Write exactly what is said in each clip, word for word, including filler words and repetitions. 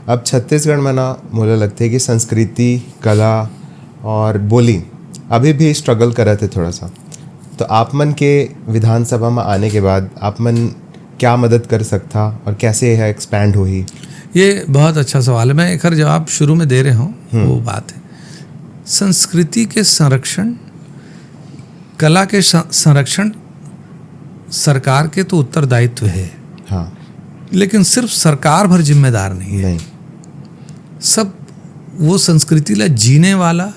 अब छत्तीसगढ़ में ना, मोला लगथे कि संस्कृति, कला और बोली अभी भी स्ट्रगल करत हे थोड़ा सा। तो आप मन के विधानसभा में आने के बाद आप मन क्या मदद कर सकथा और कैसे यह एक्सपैंड होही? ये बहुत अच्छा सवाल है। मैं एकर जवाब शुरू में दे रहे हूँ। वो बात है, संस्कृति के संरक्षण, कला के स- संरक्षण सरकार के तो उत्तरदायित्व है, हाँ। लेकिन सिर्फ सरकार भर जिम्मेदार नहीं है। नहीं। सब वो संस्कृति ला जीने वाला,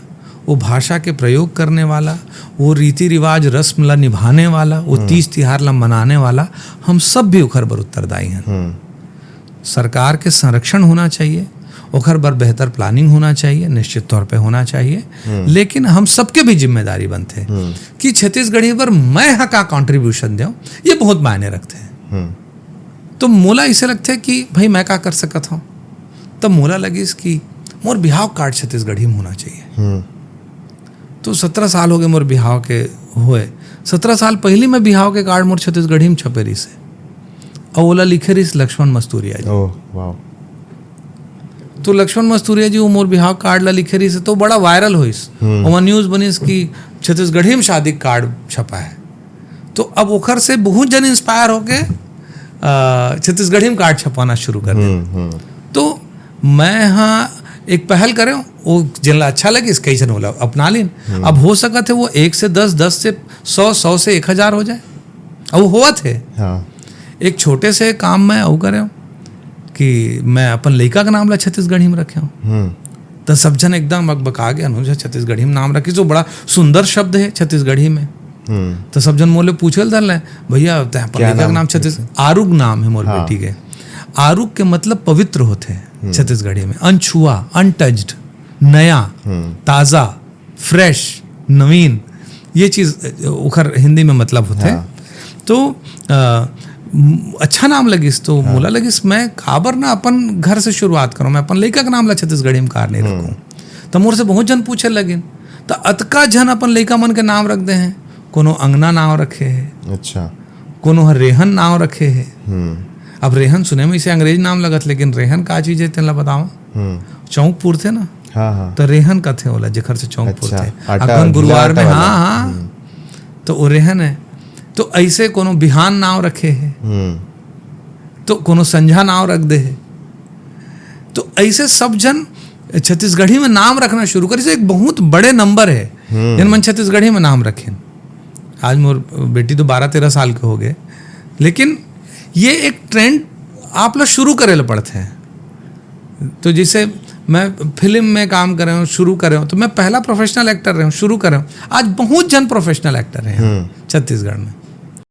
वो भाषा के प्रयोग करने वाला, वो रीति रिवाज रस्म ला निभाने वाला, वो तीज तिहार ला मनाने वाला, हम सब भी ओखर बर उत्तरदायी हैं। हम्म। सरकार के संरक्षण होना चाहिए, ओखर बर बेहतर प्लानिंग होना चाहिए, निश्चित तौर पे होना चाहिए। लेकिन हम सबके भी जिम्मेदारी बनथे कि छत्तीसगढ़ी बर मैं हा का कॉन्ट्रीब्यूशन देव, ये बहुत मायने रखथे। हम्म। तो मोला इसे लगथे कि भाई, मैं का कर सकत हूँ। तब मोला लगिस कि मोर बिहाव कार्ड छत्तीसगढ़ी में होना चाहिए। हम्म। तो सत्रह साल हो गए मोर बिहाव के होए। सत्रह साल पहली मैं बिहाव के कार्ड मोर छत्तीसगढ़ी में छपे रहिस हे, अउ ओला लिखे रहिस लक्ष्मण मस्तूरिया जी। ओह, वाह। तो लक्ष्मण मस्तूरिया जी वो मोर बिहाव कार्ड ला लिखे रहिस हे, तो बड़ा वायरल होइस। हम्म। ओमा न्यूज बनिस कि छत्तीसगढ़ी में शादी कार्ड छपा है। तो अब ओखर से बहुत जन इंस्पायर होके अ, छत्तीसगढ़ी में कार्ड छपवाना शुरू कर दे। हम्म, हम्म। तो मैं हा एक पहल करे, वो जेन ला अच्छा लगिस, कई झन ओला अपना लीन। अब हो सकत है वो एक से दस, दस से सौ, सौ से एक हजार हो जाए। अब वो होवत है। हाँ। एक छोटे से काम मैं अउ करे कि मैं अपन लइका के नाम ला छत्तीसगढ़ी में रखे हूँ। हम्म। तो सब जन एकदम अकबका गए, "अनुज छत्तीसगढ़ी में नाम रखिस, तो बड़ा सुंदर शब्द है छत्तीसगढ़ी में।" हम्म। तो सब जन मोले पूछे ल धर ले, "भैया, तैं अपन क्या लइका के नाम? नाम छत्तीस।" आरुग नाम है मोर हाँ। बेटी के। आरुग के मतलब पवित्र होथे छत्तीसगढ़ी में। अनछुआ, अनटच्ड, नया, हम्म। ताज़ा, फ्रेश, नवीन, ये चीज, अ, ओखर हिंदी में मतलब होथे। हाँ। तो अ, म-, अच्छा नाम लगिस, तो मोला लगिस मैं काबर ना अपन घर से शुरुआत करूँ, मैं अपन लइका के नाम ला छत्तीसगढ़ी में कार नहीं रखूँ। तो मोर से बहुत जन पूछे लगिन, तो अतका जन अपन लइका मन के नाम रख दे हैं। कोनो अंगना नाम रखे है, अच्छा। कोनो ह रेहन नाम रखे है। हम्म। अब रेहन सुने में इसे अंग्रेज नाम लगत, लेकिन रेहन का चीज है तेन ला बतावा। हम्म। चौंक पुरथे ना, हाँ, हाँ। तो रेहन कथे ओला, जेखर से चौंक अच्छा, पुरथे। आटा अगहन गीला गुरुवार आटा में, वाला। हाँ, हाँ। हम्म। तो वो रेहन है। तो ऐसे कोनो बिहान नाम रखे है, हम्म। तो कोनो संझा नाम रख दे है। तो ऐसे सब जन छत्तीसगढ़ी में नाम रखना शुरू करे, से एक बहुत बड़े नंबर है हम्म। जिन मन छत्तीसगढ़ी में नाम रखें। आज मोर बेटी तो बारह तेरह साल के हो गए, लेकिन ये एक ट्रेंड आप लोग शुरू करे ला पड़ते हैं। तो जैसे मैं फिल्म में काम कर रहे हूँ, शुरू कर रहे हूँ, तो मैं पहला प्रोफेशनल एक्टर रहे हूँ, शुरू कर रहे हूँ। आज बहुत जन प्रोफेशनल एक्टर हैं यहाँ हम्म। छत्तीसगढ़ में।